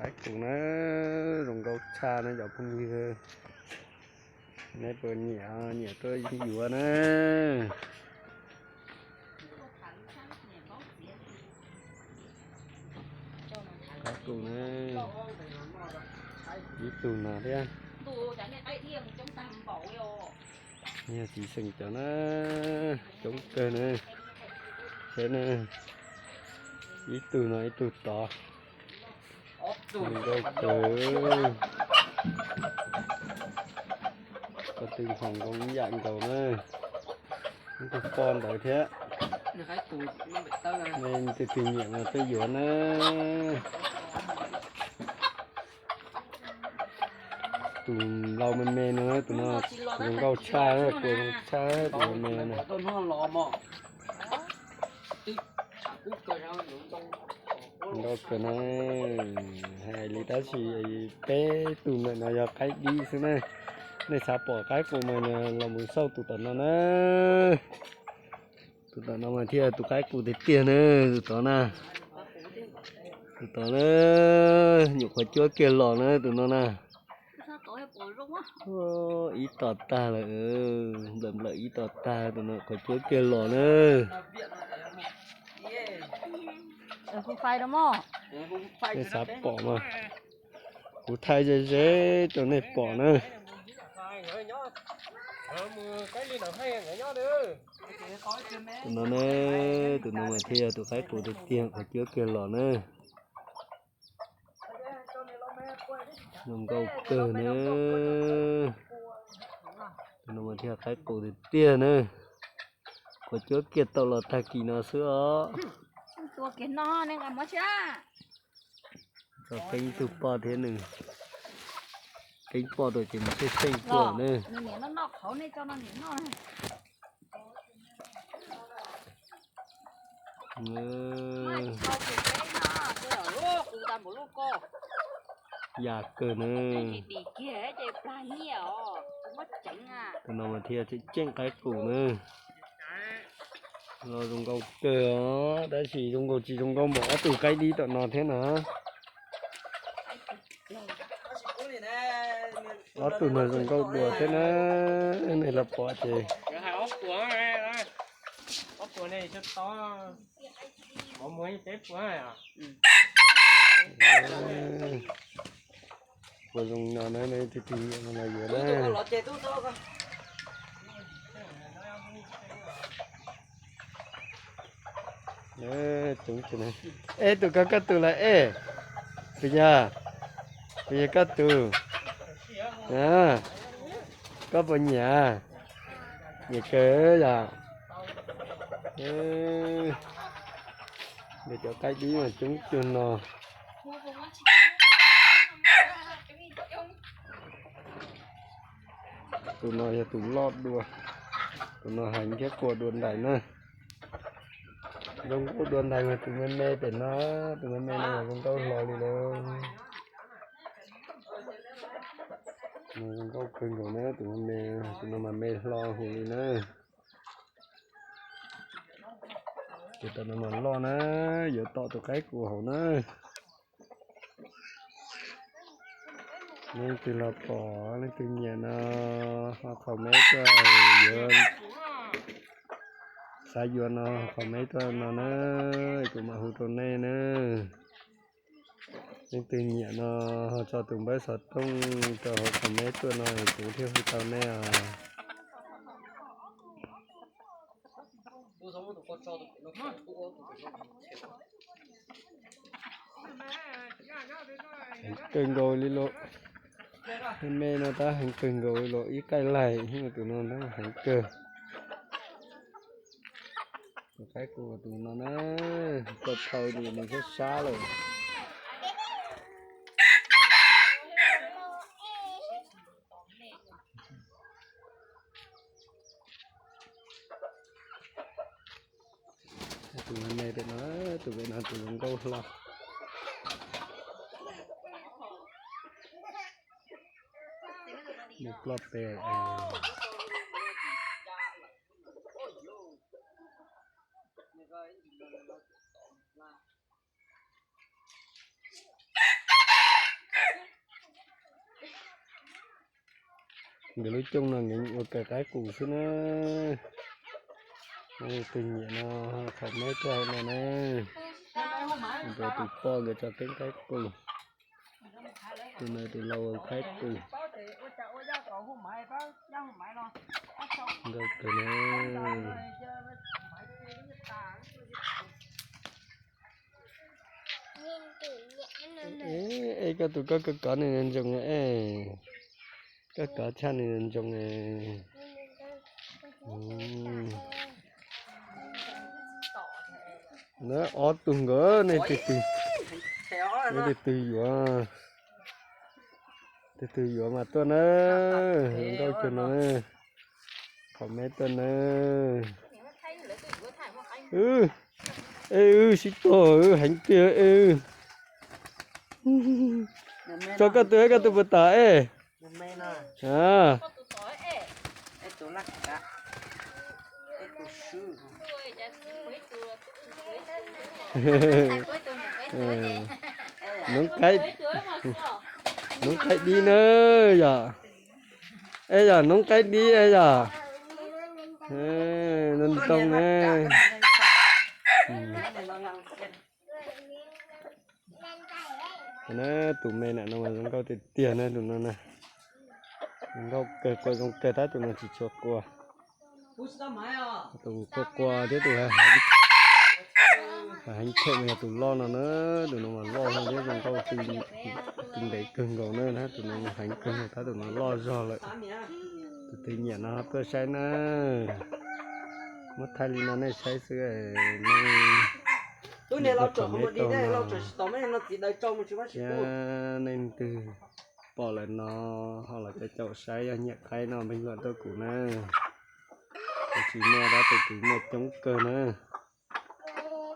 Qaib qus na, zoo nkauj tshaj na cov phooj ywg. Neb puas nyiam, nyiam tuaj yuav na. Qaib qus na, ib tug no thiab. Yog txiv xeem cov na, coob kawg na. Saib na, ib tug no ib tug tod. Zoo nkauj kawg. Ko tw hos nkoos ib yam nkaus na. Ib tug poj ntawd thiab. Nej leej twg nyiam mas tuaj yuav na. Tus lau me me no, tus no zoo nkauj tshaj, kua zoo tshaj tus me me no. Nkauj kawg na, hais li tab sis peb tug ntawm no yog qaib dib xwb na. Nej xav pom qaib qus mas los mus xauj tus tom no na. Tus tom no mas thiaj tus qaib qus tiag tiag na, tus tod na. Tus tod na, nyuam qhuav cuab kiag los na tus no na. Ib tom tag lawm, nplawm nplawm ib tom tag, tus no qhuav cuab kiag los na. Nej xav pom mas kuv thaij ze ze rau nej pom na. Tus no na, tus no mas thiaj yog tus qaib qus tiag tiag qhuav cuab kiag los na. Zoo nkauj kawg na. Tus no mas thiaj qaib qus tiag tiag na. Qhuav cuab kiag tau los tag kis no xwb os. Tso peeb ib tug poj thiab nws, peeb poj rau ces mus xeej xeej tuaj na. Yam kawg na. Tus no mas thiaj tseem ceeb qaib qus na. Los zoo nkauj kawg os, tab sis zoo nkauj tsis zoo nkauj npaum ob tug qaib dib tom no thiab na. Ob tug no zoo nkauj dua thiab na, nej los pom ces. Puas zoo no na, nej tig tig nyiam no los yuav na. Eb, tus koj koj tus lawm ej, tus yog, tus yog koj tus, koj puas nyiam? Nyiam kawg yom. Cov qaib dib mas coob cuag no. Tus no yog tus loj dua, tus no heev thiab kua dua ntais na. Zoo nkauj dua ntais mas tus me me pem no, tus me me no zoo nkauj hlo li lauj. Zoo nkauj kawg nkaus na tus me me, tus no mas me hlo heev li na. Ces tom no mas loj na, yuav tom tus qaib qus hauv na. Leej twg los pom leej twg nyiam no ho comment tuaj, yuav xav yuav no ho comment tuaj no na, kuv mam hu rau nej na. Leej twg nyiam no ho tso tus npawb xov tooj rau hauv comment tuaj no kuv thiaj hu tau nej os. Heev kawg nkaus li lauj. Me me no tab heev kawg nkaus li lauj, ib qaij laig, tus no tab heev kawg. Tus qaib qus tus no na, tau thau tus no sab sab lawm. Tus me me pem no, tus pem no tus zoo nkauj hlo. Nws ploj pem. Nkawd lub cooj no nkawd ua kaw qaib qus xwb na. Tus nyiam no comment tuaj hauv no na. Nkawd tus poj nkawd tso keeb qaib qus. Tus no tus laus ua qaib qus. Nkauj kawg na. Es koj tus koj kov kov nws ntsoog es, koj kov tshaj nws ntsoog es. Na ob tug nkawd, nej tig twg, nej tig twg yuav, tig twg yuav mas tuaj na. Nkauj kawg no, comment tuaj na. Ej, wb sib tog heev tiag ej. Tso koj tus, koj tus puas tas ej? Noob qaib, noob qaib dib na yom. Ej yom, noob qaib dib ej yom. Ntoo ntoo na. Tus me nam no mas zoo nkauj tiag tiag na tus no na. Zoo nkauj kawg, qua zoo kawg tab tus no tsis tshua qua. Tus qua qua thiab tus heev them mas yog tus loj no na. Tus no mas loj zog thiab zoo nkauj, tus ntev kawg nkaus na, tus no heev kawg tab tus no loj zog lawm. Tus twg nyiam no tuaj saib na. Muab thaij li no nej saib xwb, nej comment tau no. Thiab nej leej twg pom lawm no ho los caum caum saib yog nyiam qaib no bình luận tuaj kuv na. Kuv tsis muaj dab tsi, kuv muaj coob kawg na.